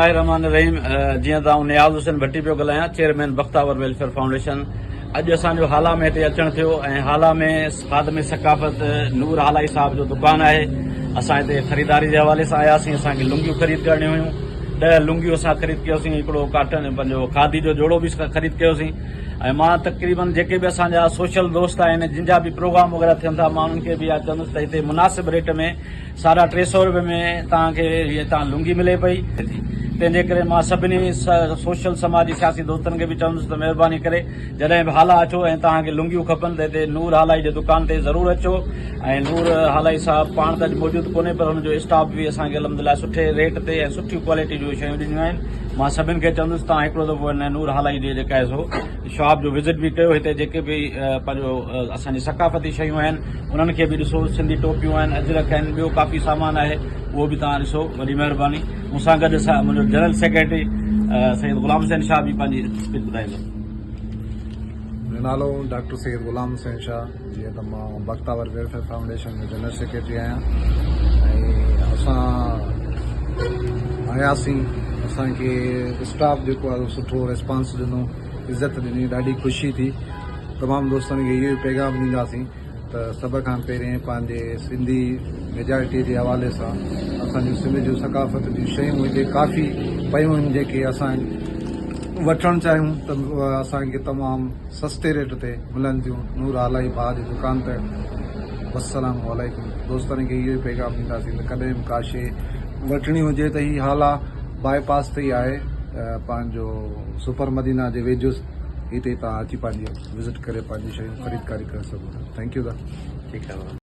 الله الرحمٰن الرحيم جيئن ته آئون نياز حسين ڀٽي پيو ڳالهايان چيئرمين بختاور ويلفيئر فائونڊيشن اڄ اسان جو هالا ۾ هتي اچڻ ٿيو ۽ هالا ۾ خادم ثقافت نور هالائي صاحب جو دڪان آهي اسان هتي خريداري جي حوالي سان آياسين اسان کي لنگيون خريد ڪرڻيون هيون ڏهه لنگيون اسان خريد ڪيوسين هڪڙو ڪاٽن پنهنجو کادي جو جوڙو به خريد ڪيوسين ۽ مان تقريبن جيڪي به اسان جا سوشل دوست آهن جن جا به پروگرام وغيره ٿين ٿا مان انهن کي به اها چوندس ته هتي مناسب ريٽ ۾ ساڍا 300 روپيه ۾ توهان کي هي هتان لنگي ملي پئي تنهن جي ڪري مان سڀني سوشل سماجي سياسي دوستن کي به چوندس ته مهرباني ڪري جڏهن به هالا اچو ۽ توهان کي لنگيون کپن ته هتي نور هالائي جي دڪان تي ضرور اچو ۽ نور هالائي صاحب پاڻ ته اڄ موجود ڪونهي پر هن جو اسٽاف به اسان کي الحمدلله سٺي ريٽ تي ۽ سٺي ڪوالٽي جون شيون ڏنيون آهن مان سڀن کي چوندس توهان هڪڙو دفعو هن نور هالائي جي جيڪا آهي سو شاپ جو وزٽ به ڪيو هتي جيڪي به پنهنجو اسان جي ثقافتي شيون آهن انهن کي به ڏسو سنڌي ٽوپيون آهن اجرڪ آهن ٻيو ڪافي سامان آهي اهو به توهان ڏسو وڏي مهرباني مون سان گڏ منهنجو جنرل سيڪريٽري سيد غلام حسين شاهه به پنهنجي اسپيچ ٻڌائيندو. منهنجو نالو ڊاڪٽر سيد غلام حسين شاهه جيئن ته مان بختاور ويلفيئر فائونڊيشن جو جنرل سيڪريٽري آهيان ۽ اسان آياسين اسان کي اسٽاف جيڪو آهي سٺو ريسپانس ڏنو عزت ڏني ڏاڍي خوشي ٿي تمام دوستن کي اهو ئي پيغام ڏينداسين ته سڀ کان پهرين پنهنجي سنڌي ميجارٽي جي حوالي سان اسان جون سنڌ جون ثقافت جون شيون هتي ڪافي پيون آهن جيڪي اسان وٺڻ چاهيون ته اسان کي تمام سستي ريٽ تي ملن ٿيون نور هالائي ڀاء جي دڪان تي والسلام عليڪم دوستن کي اهو ئي پيغام ڏينداسين ته ڪڏهن به ڪا شيء وٺڻي هجي ته هي هالا باء پاس تي ئي آهي پنهنجو سپر مدينه جي ويجهو هتي توهان اچي پنهنجي وزٽ ڪري پنهنجي شيون خريدڪاري ڪري سگهو ٿا thank you دا. ٺيڪ آهي.